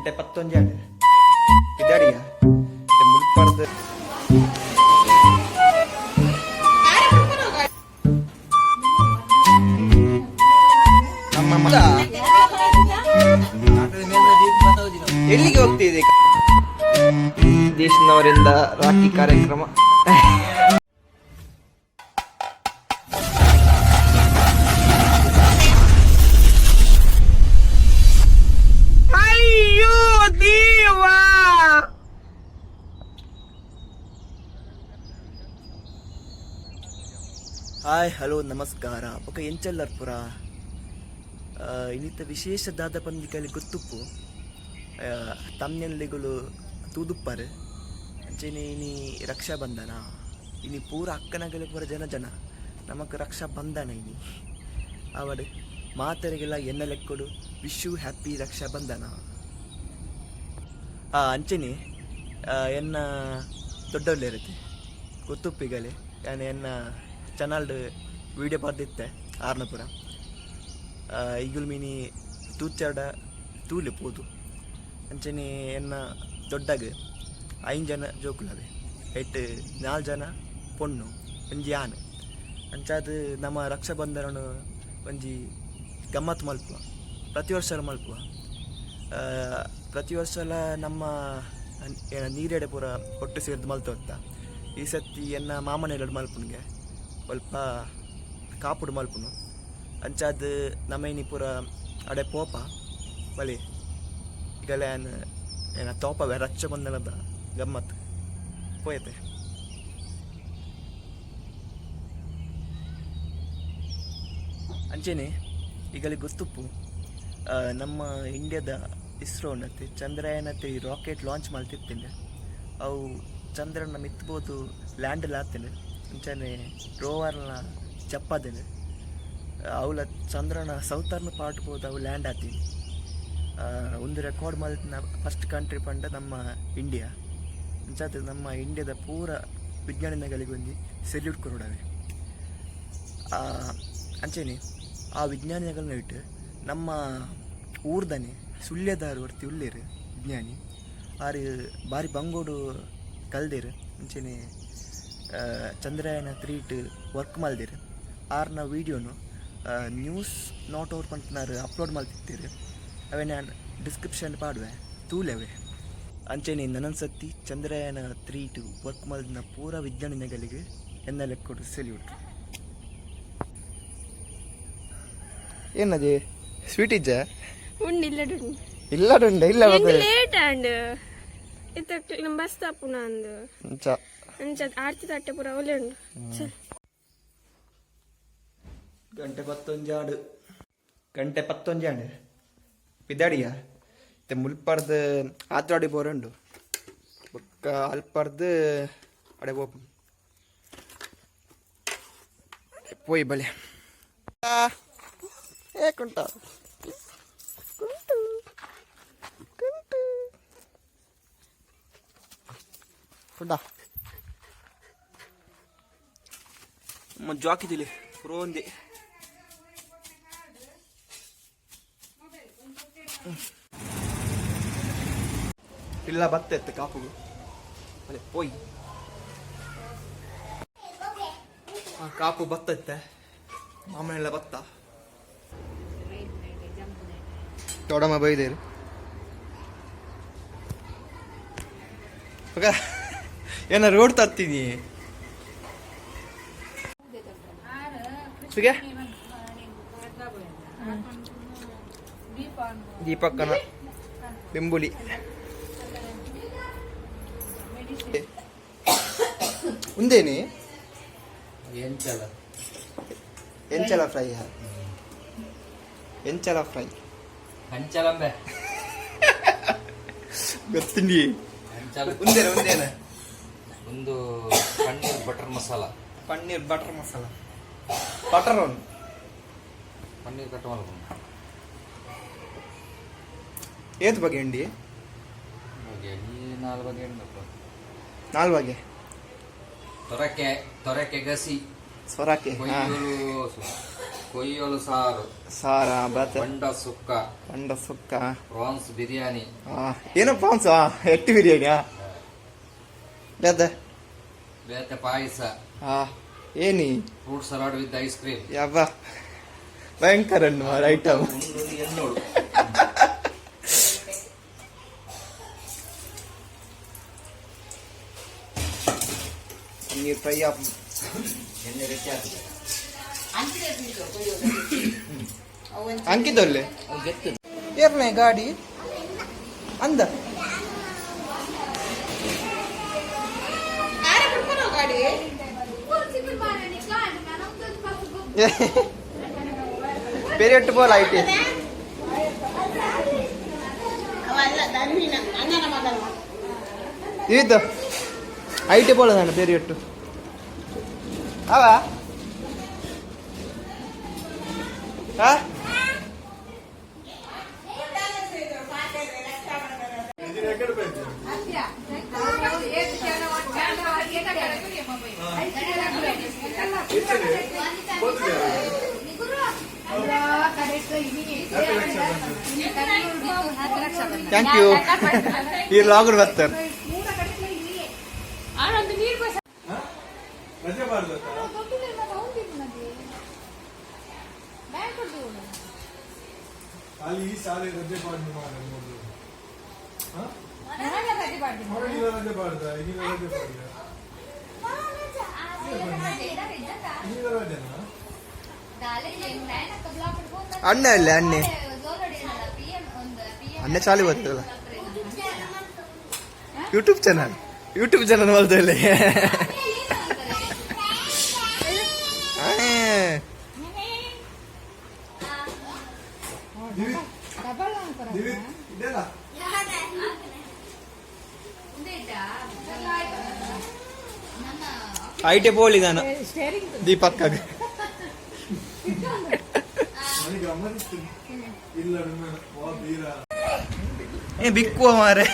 ಗಂಟೆ ಪತ್ತೊಂಜಿ ಆಂಡ್. ಪಿದಾಡಿಯ ಮುಲ್ಪರ್ದು. ನಮ್ಮ ಮಗ ಎಲ್ಲಿಗೆ ಹೋಗ್ತಿದೆ? ದೇಶನವರಿಂದ ರಾಖಿ ಕಾರ್ಯಕ್ರಮ. ಅಯ್ಯೋ ದೇವಾ. ಹಾಯ್, ಹಲೋ, ನಮಸ್ಕಾರ. ಬೊಕ ಎಂಚಲ್ಲರ್ಪುರ? ಇನ್ನಿತ್ತ ವಿಶೇಷ ದಾದ ಪಂದಿಕಲಿ ಗೊತ್ತುಪ್ಪು, ತಮ್ನೆಲ್ಲಿಗಳು ತೂದುಪ್ಪಾರು. ಅಂಚೆನೆ ಇನಿ ರಕ್ಷಾಬಂಧನ. ಇನಿ ಪೂರ ಅಕ್ಕನಗಲೆ ಪೂರ ಜನ ಜನ ನಮಕ್ ರಕ್ಷಾ ಬಂಧನ ಇನಿ ಅವಡು. ಮಾತರಿಗೆಲ್ಲ ಎನ್ನ ಲೆಕ್ಕೊಡು wish you happy Raksha Bandhan. ಅಂಚೆನೆ ಎನ್ನ ದೊಡ್ಡವಳ್ಳಿರುತ್ತೆ ಗೊತ್ತುಪ್ಪಿಗಲೆ. ಯಾನ್ ಎನ್ನ ಚಾನಲ್ಡ್ ವೀಡಿಯೋ ಬರ್ದಿತ್ತೆ ಆರ್ನಪುರ. ಈಗುಲ್ ಮೀನಿ ತೂಚಾಡ ತೂಲೆ ಪೋದು. ಅಂಚೆನೆ ಎನ್ನ ದೊಡ್ಡಗ ಐನ್ ಜನ ಜೋಕುಲವೆ. ಎಟ್ಟು ನಾಲ್ ಜನ ಪೊಣ್ಣು, ಒಂಜಿ ಆನ್. ಅಂಚಾದ್ ನಮ್ಮ ರಕ್ಷಾಬಂಧನನು ಒಂಜಿ ಗಮ್ಮತ್ ಮಲ್ಪುವ, ಪ್ರತಿ ವರ್ಷ ಮಲ್ಪುವ. ಪ್ರತಿ ವರ್ಷಲ ನಮ್ಮ ಏನ ನೀರೆಡೆ ಪೂರ ಒಟ್ಟು ಸೇರ್ದು ಮಲ್ತೊತ್ತ. ಈ ಸತಿ ಎನ್ನ ಮಾಮನೆಲ್ಲಡು ಮಲ್ಪುನಿಗೆ ಒಲ್ಪ ಕಾಪುಡು ಮಲ್ಪುನು. ಅಂಚಾದ್ ನಮ್ಮ ಇನಿ ಪೂರ ಅಡೆ ಪೋಪ ಬಲಿ. ಈಗಲೇ ಏನ ಏನ ತೋಪವೆ ರಕ್ಷಾಬಂಧನದ ಗಮ್ಮತ್ ಪೋಯತೆ. ಅಂಚೆನೆ ಈಗಲೇ ಗೊತ್ತುಪ್ಪು, ನಮ್ಮ ಇಂಡಿಯಾದ ಇಸ್ರೋ ನತ್ತೆ ಚಂದ್ರಯಾನತೆ ರಾಕೆಟ್ ಲಾಂಚ್ ಮಲ್ತಿತ್ತೇನೆ. ಅವು ಚಂದ್ರನ ಮಿತ್ಬೋದು ಲ್ಯಾಂಡ್ ಆತೇನೆ. ಅಂಚನೆ ರೋವರ್ನ ಚಪ್ಪದೇನೆ. ಅವಲ ಚಂದ್ರನ ಸೌತರ್ನ್ ಪಾರ್ಟ್ ಪೋದು ಅವು ಲ್ಯಾಂಡ್ ಆತೀನಿ. ಒಂದು ರೆಕಾರ್ಡ್ ಮಲ್ತಿನ ಫಸ್ಟ್ ಕಂಟ್ರಿ ಪಂಡ ನಮ್ಮ ಇಂಡಿಯಾ. ಅಂಚಾದ ನಮ್ಮ ಇಂಡಿಯಾದ ಪೂರ ವಿಜ್ಞಾನಿಗಳಿಗೆ ಒಂಜಿ ಸೆಲ್ಯೂಟ್ ಕೊರೊಡವೆ. ಅಂಚೆನೆ ಆ ವಿಜ್ಞಾನಿಗಳನ್ನ ಇಟ್ಟು ನಮ್ಮ ಊರ್ದನೆ ಸುಳ್ಯದಾರು ವರ್ತಿ ಉಲ್ಲೇರು ವಿಜ್ಞಾನಿ. ಆರು ಬಾರಿ ಬಂಗೋಡು ಕಲ್ದೇರು. ಅಂಚೆನೆ ಚಂದ್ರಯಾನ ತ್ರೀಟ್ ವರ್ಕ್ ಮಲ್ದೇರು. ಆರ್ನ ವೀಡಿಯೋನು ನ್ಯೂಸ್ not over ಪಂತನಾರು ಅಪ್ಲೋಡ್ ಮಲ್ತಿತ್ತೀರು. ಅವೇ ನಾನು ಡಿಸ್ಕ್ರಿಪ್ಷನ್ ಪಾಡುವೆ, ತೂಲೆವೆ. ಅಂಚೆನೆ ನನನ್ಸತ್ತಿ ಚಂದ್ರಯಾನ ತ್ರೀಟ್ ವರ್ಕ್ ಮಲ್ದಿನ ಪೂರ ವಿಜ್ಞಾನಿಗಳಿಗೆ ಎನ್ನ ಲೆಕ್ಕೊಡು ಸೆಲ್ಯೂಟ್. ಏನದೇ, ಸ್ವೀಟ್ ಇಜ್ಜ? ಉಂಡು, ಇಲ್ಲ. ಇಲ್ಲ, ಉಂಡ ಇಲ್ಲ. ಲೇಟ್ ಆಂಡ್ ಇತ್ತ ನಮ್ಮ ಬಸ್ ತಪ್ಪುನ ಅಂದು. ಅಂಚ. ಅಂಚ ಆರ್ತಿ ತಟ್ಟೆ ಪೂರ ಒಳ್ಳೆ ಉಂಡು. ಚಲ್. ಗಂಟೆ ಪತ್ತೊಂಜಾಡು, ಗಂಟೆ ಪತ್ತೊಂಜಾಂಡು. ಪಿದಾಡಿಯ. ಇತ್ತೆ ಮುಲ್ಪರ್ದು ಆತ್ರಾಡಿ ಬೋರುಂಡು. ಬೊಕ್ಕ ಅಲ್ಪರ್ದು ಅಡೆ ಪೋಪು. ಪೋಯಿ ಬಲೆ. ಏ ಕುಂಟ ಕುಂಟು ಕುಂಟು ಕುಂಟ ಜಾಕಿದಿಲಿ ಪುರೋಂದಿ. ಇಲ್ಲ, ಬತ್ತ ಎತ್ತು ಕಾಪುಗು. ಅಲೆ ಪೋಯ್. ಆ ಕಾಪು ಬತ್ತತ್ತೆ, ಮಾಮನೆಲ್ಲ ಬತ್ತ. ತೋಡಮ್ಮ ಬೈದೇರು. ಏನ ರೋಡ್ ತತ್ತೀನಿ ಸುಗೆ. ದೀಪಕ್ಕನ ಬೆಂಬುಲಿ ಉಂದೇನಿ. ಎಂಚಲ? ಎಂಚಲ ಫ್ರೈ, ಎಂಚಲ ಫ್ರೈ. ಅಂಚಲಂಬೆ. ಗೊತ್ತಿಂಡಿ. ಅಂಚಲ. ಉಂದೇನ, ಉಂದೇನ? ಒಂದು paneer butter masala. Paneer butter masala, butter ಒಂದು. ಪನ್ನೀರ್ ಕಟ್ ಮಲ್ಪುನು. ಏತ್ ಬಗೆ ಅಂಡಿ? ಬಗೆ ಈ ನಾಲ್ ಬಗೆ ಉಂಡಪ್ಪ. ನಾಲ್ ಬಗೆ. ತೊರಕೆ, ತೊರಕೆ ಗಸಿ. ಸೊರಾಕೆ. ಕೊಯ್ಯೂರು. ಕೊಯ್ಯೋಲು ಸಾರು. ಸಾರ ಬಾತ. ಬಂಡ ಸುಕ್ಕ. ಬಂಡ ಸುಕ್ಕ. ಪ್ರಾನ್ಸ್ ಬಿರಿಯಾನಿ. ಏನೋ ಪ್ರಾನ್ಸ್ ಎಟ್ಟಿ ಬಿರಿಯಾನಿಯಾ ಬೇತೆ? ಬೇತೆ ಪಾಯಸ. ಏನಿ? Fruit salad with ice cream. ಯಬ್ಬ, ಭಯಂಕರ ಮಾರ ಐಟಮ್. ಎನ್ನೋಡು. Paneer fry off. ಎಣ್ಣೆ ರೆಡಿ ಆಗ್ತದೆ. ಅಂಕಿತೊಲ್ಲೆ ಏರ್ನೆ ಗಾಡಿ ಅಂದ. ಬೇರೆ ಎಟ್ಟು ಬೋಲ್ IT. ಇದು IT ಬೋಲ ನಾನು ಬೇರೆ ಎಟ್ಟು ಅವ. ಹಾ. Thank you. ಈ ಲಾಗ್ ಬರ್ತಾರೆ. ರಜೆ ಬಾರ್ದಾ? ಅಲ್ಲಿ ಈ ಶಾಲೆ ರಜೆ ಬಾರ್ದು ಮಾಡ ಮೊದಲು. ಹೊರಗಿನ ರಜೆ ಬಾರ್ದ, ಈಗಿನ ರಜೆ ಬಾರ್ದ, ಈಗಿನ ರಜೆನಾ? ಅಣ್ಣ ಅಲ್ಲೇ ಅಣ್ಣೆ ಅಣ್ಣೆ ಚಾಲಿ ಬರ್ತದಲ್ಲ. ಯೂಟ್ಯೂಬ್ ಚಾನಲ್, ಯೂಟ್ಯೂಬ್ ಚಾನಲ್ ಬರ್ತದೆ. ಇದೆಲ್ಲ IT ಪೋಲಿದಾನ ದೀಪಕ್. ನನಗೆ ಗಮನಿಸ್ತು ಇಲ್ಲ ನಿಮ್ಮ ವಾ ಬೀರ. ಏ ಬಿಕ್ಕುವ ಮಾರೆ.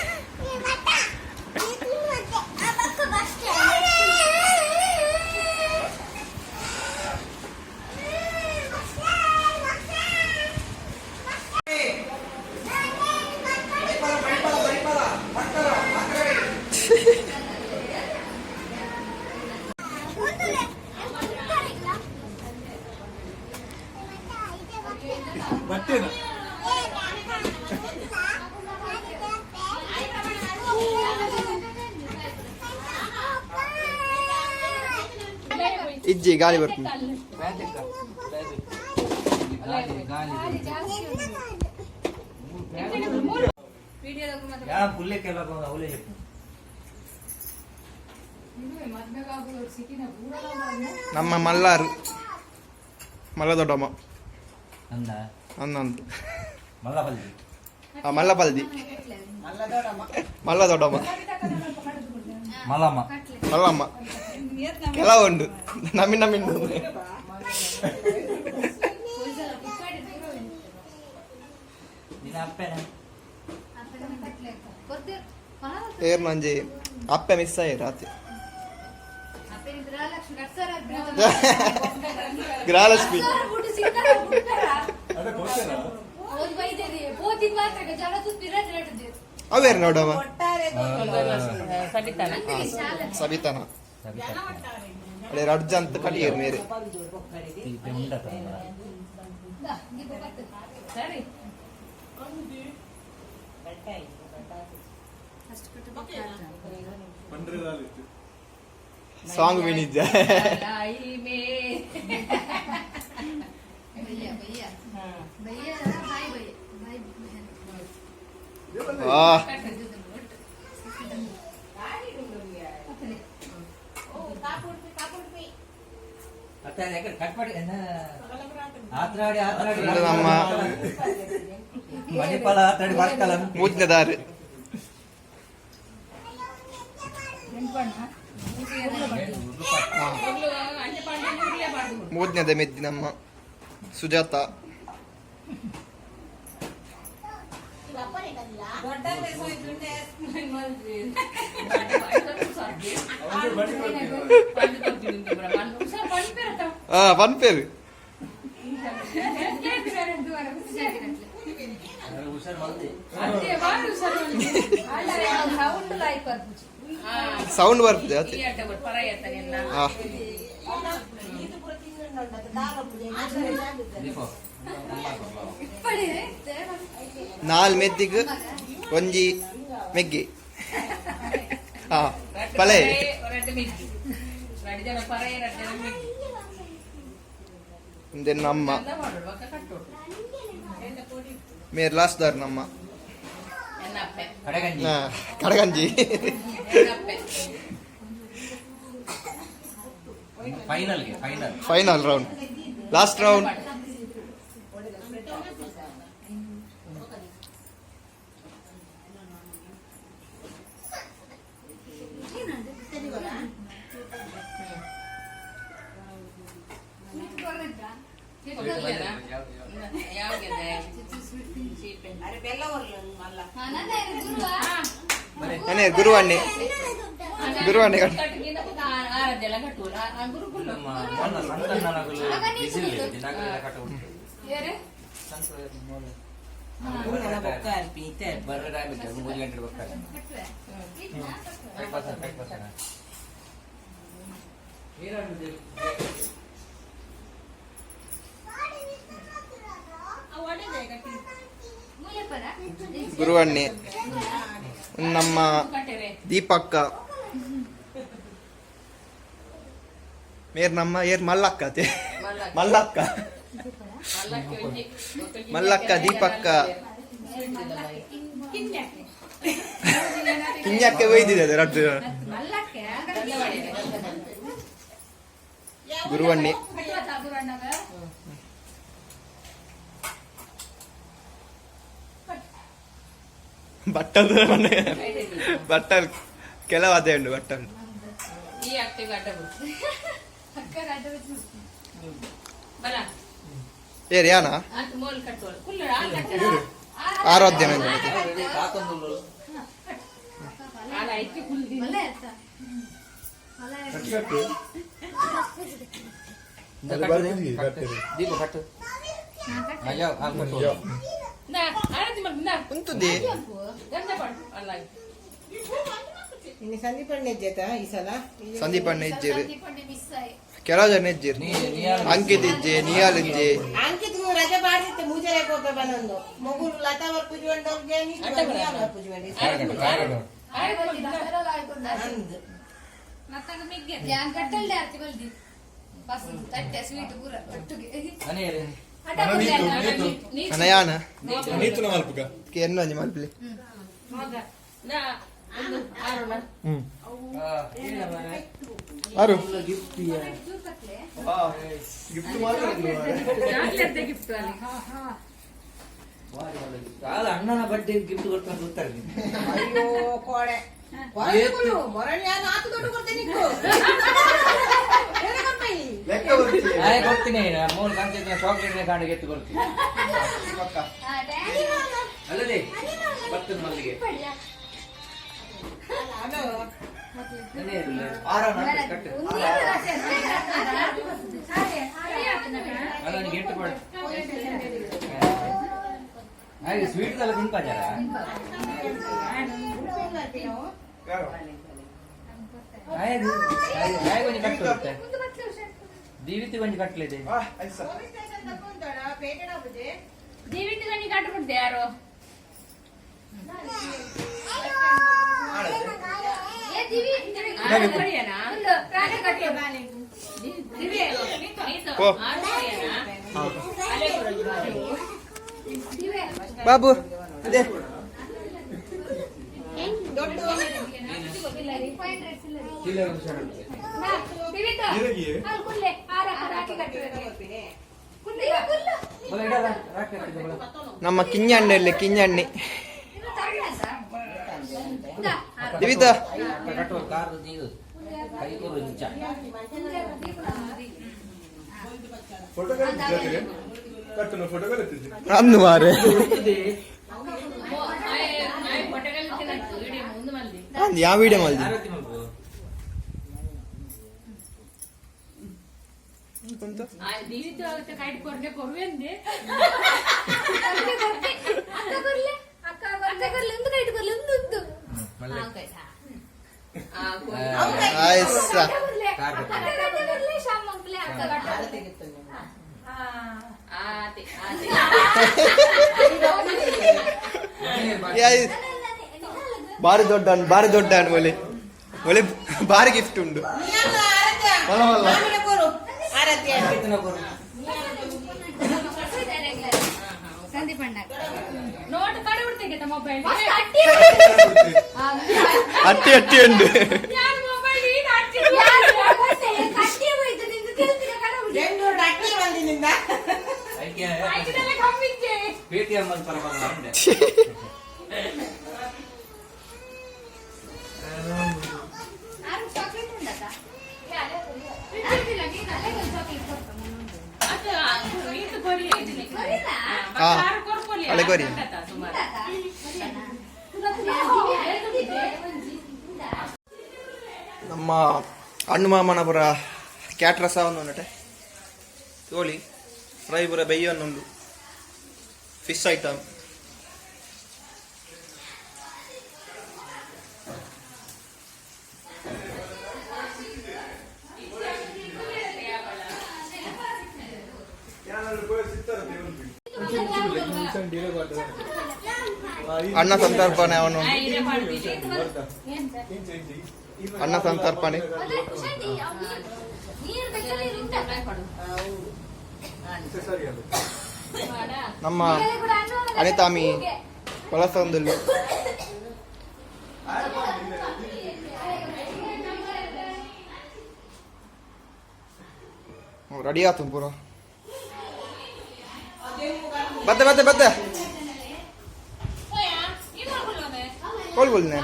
ಬಟ್ಟೆನಾ? ಇಜ್ಜಿ ಗಾಳಿ ಬರ್ತದೆ. ಗಾಳಿ ಗಾಳಿ. ಯಾ ಪುಲ್ಲೆ ಕೆಲವು ಅವಲೇ చెప్పు. ನಮ್ಮ ಮಲ್ಲಾರು ಮಲ್ಲ ದೊಡ್ಡಮ್ಮ. ಅಂದ. ಅನ್ನಂದು. ಮಲ್ಲಪಲ್ಲಿ. ಆ ಮಲ್ಲಪಲ್ದಿ ಮಲ್ಲ ದೊಡ್ಡಮ್ಮ. ಮಲ್ಲಮ್ಮ. ಮಲ್ಲಮ್ಮ ಕೆಲವುಂಡು ನಮ್ಮಿ ನಮ್ಮಿಂದು. ನಿನ್ನ ಅಪ್ಪೇನ? ಏರ್ ನಂಜಿ ಅಪ್ಪೆ ಮಿಸ್ ಆಯಿ ರಾತ್ರಿ ಗೃಹಲಕ್ಷ್ಮಿ. ಅದೇ ಗೊತ್ತೇನಾ? ಅವೇರ್ ನೋಡಮ್ಮ. ಸಬಿತಾನ ಅದೇ ರಡ್ಜ ಅಂತ ಕಲಿಯರ್ ಮೇರೆ. ಸರಿ. ಪಂಡ್ರೆದಾಲಿತ್ತು. ಸಾಂಗ್ ವಿನಿದ್ದ. ಆ ಕಟ್ ಮಾಡಿ ಆತ್ರಾಡಿ ಆತ್ರಾಡಿ. ಇದು ನಮ್ಮ ಮಣಿಪಾಲ ಆತ್ರಾಡಿ ಬರ್ಕಲ್ಲ. ಮೂಜ್ನದಾರು. ಮೂಜ್ನದ ಮೆದ್ದಿ ನಮ್ಮ ಸುಜಾತ. ಆ ಪನ್ಪೇರು. ಹುಷಾರ್ ಮಲ್ದಿ. ಸೌಂಡ್ ಬರ್ತದೆ ಅದೇ. ಹಾ. ದೀಪು. ನಾಲ್ ಮೆದ್ದಿಗ್ ಒಂಜಿ ಮೆಗ್ಗಿ. ಹಾ ಪಲೆ. ಇಂದೆ ನಮ್ಮ ಮೇರ್ ಲಾಸ್ದಾರ್ ನಮ್ಮ. ಕಡೆಗಂಜಿ. ಹಾ, ಕಡಗಂಜಿ. ಫೈನಲ್ಗೆ final. Final round, last round. ಅನೇ ಗುರುವಣ್ಣೆ, ಗುರುವಣ್ಣೆ. ನಮ್ಮ ಮೊನ್ನ ಸಂತಣ್ಣನಗಳು ಬಿಸಿಲು ದಿನಗಳೆಲ್ಲ ಕಟ್ಟ ಉಂಟು. ಬರ್ರೆ ಟೈಮ್ ಇತ್ತು, 3 ಗಂಟೆ ಬರ್ತಾರೆ. ಕೈ ಪಸ. ಏನಾಗಿದೆ? ಗುರುವಣ್ಣೆ, ನಮ್ಮ ದೀಪಕ್ಕ ಮೇರ್, ನಮ್ಮ ಏರ್ ಮಲ್ಲಕ್ಕ ಅತೆ, ಮಲ್ಲಕ್ಕ, ಮಲ್ಲಕ್ಕ, ದೀಪಕ್ಕ, ಕಿಂಜಕ್ಕೆ ಒಯ್ದಿದೆ ಅದು ರಡ್ಡು. ಗುರುವಣ್ಣೆ. ಬಟ್ಟಲ್, ಬಟ್ಟಲ್ ಕೆಲವು ಅದೇ ಉಂಟು ಬಟ್ಟಲ್. ಏರ್ ಯಾನ ಆರಾಧ್ಯ. ತಾತಂದು. ಕಟ್ಟು ಅದು ಬರ್ತಿದೆ, ಬರ್ತಿದೆ. ದೀಪ ಕಟ್ಟು. ಯಾವ ಹಾಲು ಕಟ್ಟು. ಉಂತುದಿ. ಇನ್ನು ಸಂದೀಪ್ ಅಣ್ಣ ಇಜ್ಜಾತ ಈ ಸಲ? ಸಂದೀಪ್ ಅಣ್ಣ ಇಜ್ಜೇರು, ಕೆಲವು ಜನ ಇಜ್ಜೇರು. ನೀ ನೀ ಅಂಕಿತ್ ಇಜ್ಜೆ, ನಿಯಾಲ್ ಇಜ್ಜೆ. ಅಂಕಿತ್ ರಜೆ ಪಾಡ್ದಿತ್ತೆ, ಮೂಜರೆ ಕೋಪೆ ಬನ್ನೊಂದು ಮಗುಲು ಲತಾ ಪೂಜೆ ಪೂಜೆ ಕಟ್ಟು. ಅಂದ್. ಮನೆ ಏರಿ. ಅಣ್ಣ ಯಾನ. ನೀತು ಮಲ್ಪುಗ. ಎನ್ನೊಂಜಿ ಮಲ್ಪಲಿ. ಹ್ಮ್. ಆರು ಗಿಫ್ಟ್. ವಾರಿ ಒಳ್ಳೆ gift. ಅಲ್ಲ, ಅಣ್ಣನ ಬರ್ಡೇ ಗಿಫ್ಟ್ ಕೊಡ್ತಾನೆ ಗೊತ್ತಾರೆ. ಅಯ್ಯೋ ಕೋಡೆ ಕೊರಳು ಮೊರಳಿ ನಾನು ಆತು ದೊಡ್ಡ ಕೊಡ್ತೇನೆ ನಿಕ್ಕು. ಏನ ಕೊಡ್ಪೈ? ನಾನೇ ಕೊಡ್ತೀನಿ. ಮೂರು ಕಂತಿದ್ದ ಚಾಕ್ಲೇಟ್ ಕಾಂಡ ಗೆತ್ತು ಕೊಡ್ತೀನಿ. ಅಲ್ಲದೆ ಬರ್ತದೆ ಮಲ್ಲಿಗೆ. ಹಲೋ. ಮನೆ ಇರಲಿ. ಕಟ್ಟು. ಅಲ್ಲ, ನನಗೆ ಎಂಟು ಕೊಡು. ಹಾಗೆ ಸ್ವೀಟ್ ಎಲ್ಲ ತಿನ್ಪಾಜಾರ. ಹಾಗೆ ಹಾಗೆ ಕೊಂಚ ಕಟ್ಟು ಬರುತ್ತೆ. ದೀವಿತಿ ಕೊಂಚ ಕಟ್ಟಲಿದೆ. ಪೊಲೀಸ್ ಸ್ಟೇಷನ್ ತಕೊಂತಾಳ ಪೇಟೆ ಬುಜೆ. ಯಾರು? ಓ ಬಾಬು ಅದೇ. ದೊಡ್ಡ. ಚಿಲ್ಲರೆ ಹುಷಾರು. ಬಲ ಇಡಲ್ಲ, ರಾಕಿ ಹಾಕಿದ್ದು ಬಲ. ನಮ್ಮ ಕಿಂಜಣ್ಣೆ ಇಲ್ಲಿ, ಕಿಂಜಣ್ಣೆ ದಿವಿತ. ಕಟ್ಟುವ ಕಾರದ ನೀರು ಕೈ ಕೊರು ನಿಜ. ಫೋಟೋ ಕಳಿಸಿದ್ದೆ, ಕಟ್ಟುನ ಫೋಟೋ ಕಳಿಸಿದ್ದೆ. ಅಂದು ಮಾರೆ. ಅಂದ್ ಯಾವ ವಿಡಿಯೋ ಮಲ್ದಿ? ಆರತಿ ಮಲ್ಪು. ಕುಂತು. ಅಕ್ಕ ಕೊರ್ಲೆ, ಒಂದು ಕೈಟ್ ಕೊರ್ಲೆ, ಒಂದು ಒಂದು. ಆಯ್ಸ. ಅಕ್ಕ ಕೊರ್ಲೆ, ಶ್ಯಾಮ್ ಅಂಕ್ಲೆ, ಅಕ್ಕ ಕಟ್ಟ. ಬಾರಿ ದೊಡ್ಡ ಹಣ್ಣು, ಬಾರಿ ದೊಡ್ಡ ಹಣ್ಣು. ಒಲೆ ಒಲೆ, ಬಾರಿ ಗಿಫ್ಟ್ ಉಂಡು. ನೀನು ಆರತ್ಯ. ಮಲ್ಲ ಮಲ್ಲ. ಮಾಮಿನ ಕೊರು. ಆರತ್ಯ. ಸಂದೀಪ್ ಅಣ್ಣ. ನೋಟ್ ಕಡೆ ಬಿಡ್ತೇನೆ ಮೊಬೈಲ್. ಅಟ್ಟಿ. ಅಟ್ಟಿ ಅಟ್ಟಿ ಉಂಡು. ಮೊಬೈಲ್. ಅಟ್ಟಿ ಹೋಯ್ತು ನಿಂದು ತಿಳ್ತಿರ ಕಡೆ. ಬೆಂಗಳೂರು ಅಕ್ಕಿ ಬಂದಿನಿಂದ. ಕಮ್ಮಿದ್ದೆ. ಪೇಟಿಎಂ ಅಲ್ಲಿ ಪರವಾಗಿಲ್ಲ ಅಂದೆ. ಆರು ಚಾಕ್ಲೇಟ್ ಉಂಡಾ? ಹಾ, ಅಳೆ ಕೊರಿ. ನಮ್ಮ ಅಣ್ಣು ಮಾಮನಪುರ ಕ್ಯಾಟ್ ರಸ ಒಂದು ಉಂಟೆ ತೋಳಿ ಫ್ರೈ ಪುರ ಬೆಯ್ಯೊಂದುಂಡು, ಫಿಶ್ ಐಟಮ್. ಅನ್ನ ಸಂತರ್ಪಣೆ ಅವನು, ಅನ್ನ ಸಂತರ್ಪಣೆ. ನೀರು ಬೆಚ್ಚಲಿ. ನಮ್ಮ ಅನಿತಾಮಿ ಕೊಳಸೊಂದುಲ್ಲು. ರೆಡಿ ಆತು ಪೂರ. ಬತ್ತೆ ಬತ್ತೆ ಬತ್ತೆ. ಕೋಲ್ ಬೋಲ್ನೆ.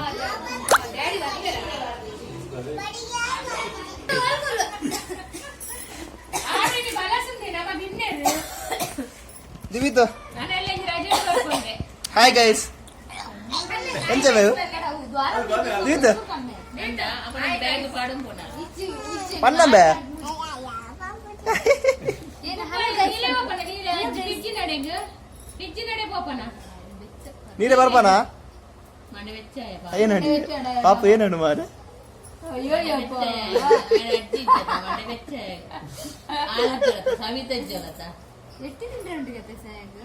ದಿವಿತ, ಹಾಯ್ ಗೈಸ್. ಎಂಚ ಬೇವು ದಿವಿತ? ಪನ್ನಂಬೆ. ನೀರೇ ಬರ್ಪಾನ? ಏನಂడి ಪಾಪ, ಏನಣ್ಣು ಮಾರೆ? ಎಟ್ಟು ತಿಂದ್ರೆ ಉಂಟು ಕತೆ ಸಾಯಂಗ್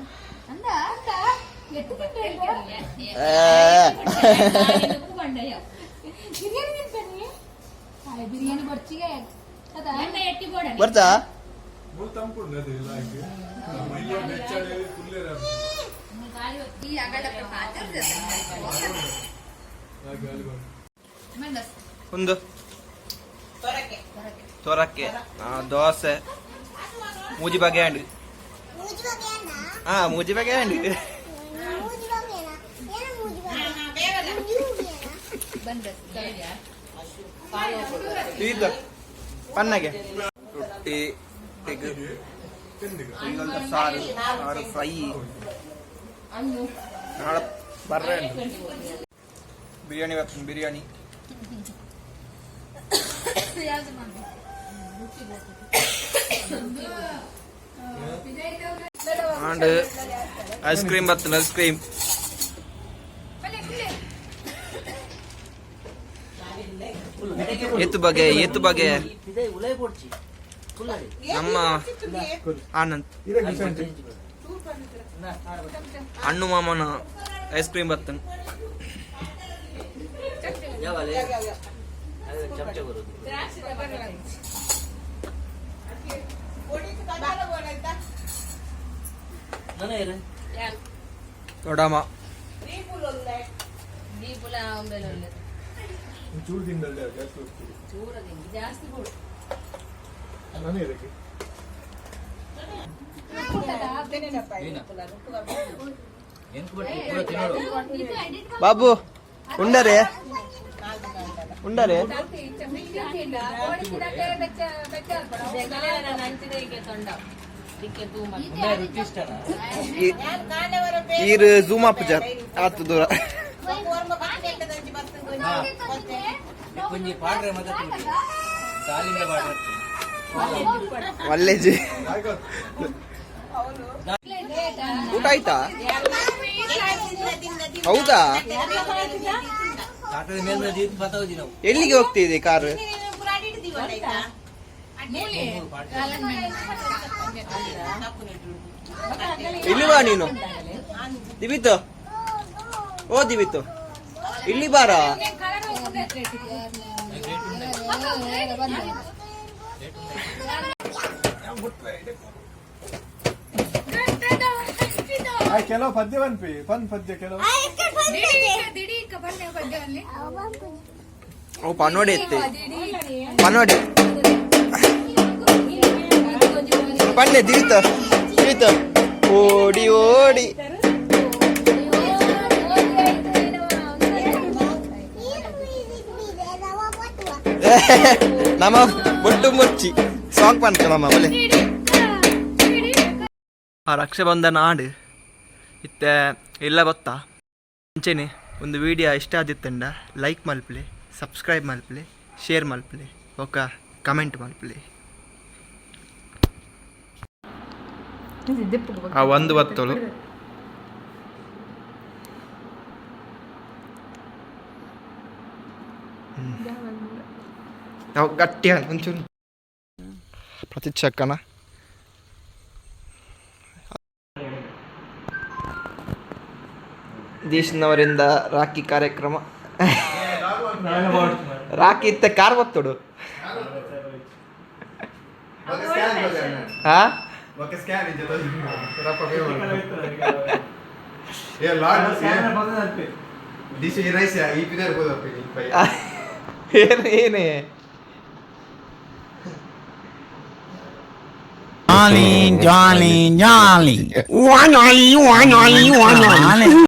ಅಂದ ಅಂದ ಎಟ್ಟು ತಿಂದ್ರೆ. ಬಿರಿಯಾನಿ ತಿಂತಾನೆ, ಬಿರಿಯಾನಿ ಬೊರ್ಚಿಗೆ ಅದ. ಬರ್ತಾ. ಈ ಅಗಲ ಒಂದು ತೊರಕ್ಕೆ ದೋಸೆ, ಮೂಜಿ ಬಗೆ ಅಂಡ್. ಹಾ, ಮೂಜಿ ಬಗೆ ಅಂಡ್. ಇದು ಪನ್ನಗೆ ರೊಟ್ಟಿ, ತೆಗ್ ಸಾರು, ಸಾರು ಫ್ರೈ. ನಾಳೆ ಬರ್ರೆ ಬಿರಿಯಾನಿ ಬರ್ತದೆ, ಬಿರಿಯಾನಿ. ಯಾವ್ದು ಮಾಡಿ? ಅಂಡ್ ಐಸ್ ಕ್ರೀಮ್ ಬರ್ತದೆ, ಐಸ್ ಕ್ರೀಮ್. ಏತು ಬಗೆ, ಏತು ಬಗೆ? ನಮ್ಮ ಆನಂದ್ ಹಣ್ಣು ಮಾಮನ ಐಸ್ ಕ್ರೀಮ್ ಬರ್ತದೆ. ಚಮಚ ಬರುದು. ನನ್ನ ಇರು. ದೊಡ್ಡಮ್ಮ. ಚೂರು ತಿಂದಲ್ಲೇ ಜಾಸ್ತಿ ಹೋಗ್ತೀರಿ. ಜಾಸ್ತಿ ಕೊಡು. ನಾನು ಇದಕ್ಕೆ. ಎಂಕ್ ಬಟ್ಟಿ ಪೂರ ತಿನ್ನೋಡು. ಬಾಬು, ಉಂಡರೆ ಉಂಡರೆ. ರುಚಿ ಇಷ್ಟನಾ? ಈರ್ ಜೂಮ್ ಅಪ್ ಜಾರ್ ಆತು ದೂರ. ಒಂಜಿ ಪಾಡ್ರೆ ಮತ್ತೆ ದಾಲಿಂದ ಪಾಡ್ರೆ. ಮಲ್ಲೇಜಿ. ಊಟ ಆಯ್ತಾ? ಹೌದಾ? ಎಲ್ಲಿಗೆ ಹೋಗ್ತಿದೆ ಕಾರ್? ಇಲ್ಲಿ ಬಾ ನೀನು. ದಿವಿತು, ಓ ದಿವಿತು, ಇಲ್ಲಿ ಬಾರ. ಕೆಲವು ಪದ್ಯ ಪನ್ಪಿ ಪನ್ ಪದ್ಯ ಕೆಲವು. ಓ ಪನೋಡಿ ಎತ್ತೆ ಪನೋಡಿ ಪನ್ನೆ. ದಿವಿತ, ದಿವಿತ, ಓಡಿ ಓಡಿ. ನಮ್ಮ ಬೊಟ್ಟು ಮುಚ್ಚಿ ಸಾಂಗ್ ಪನ್ಕ ನಮ್ಮ ಬಲೆ. ಆ ರಕ್ಷಾಬಂಧನ ಆಡು ಇತ್ತೆ ಎಲ್ಲ ಬತ್ತಾ ಅಂಚೆನೆ. ಒಂದು ವಿಡಿಯೋ ಇಷ್ಟ ಆದಿತ್ತಂಡ ಲೈಕ್ ಮಲ್ಪಲೆ, ಸಬ್ಸ್ಕ್ರೈಬ್ ಮಲ್ಪಲೆ, ಶೇರ್ ಮಲ್ಪಲೆ, ಬೊಕ್ಕ ಕಮೆಂಟ್ ಮಲ್ಪಲೆ. ಆ ಒಂದು ಬತ್ತಳು. ನಾವು ಗಟ್ಟಿ ಒಂಚೂರು ಪ್ರತಿಕ್ಷಕನ. ದೇಶನವರಿಂದ ರಾಖಿ ಕಾರ್ಯಕ್ರಮ. ರಾಖಿ ಇತ್ತ ಕಾರ್ ಬತ್ತೋಡು. ಹಾ. ಸ್ಕ್ಯಾನ್ ಏ ಲಾಡ್ ದಿಶ ರೈಸ್ ಈ ಪಿದರ್ ಬೋದಪ್ಪ. ಏನು ಏನೇ? Jolly, jolly, jolly. One, one, one, one.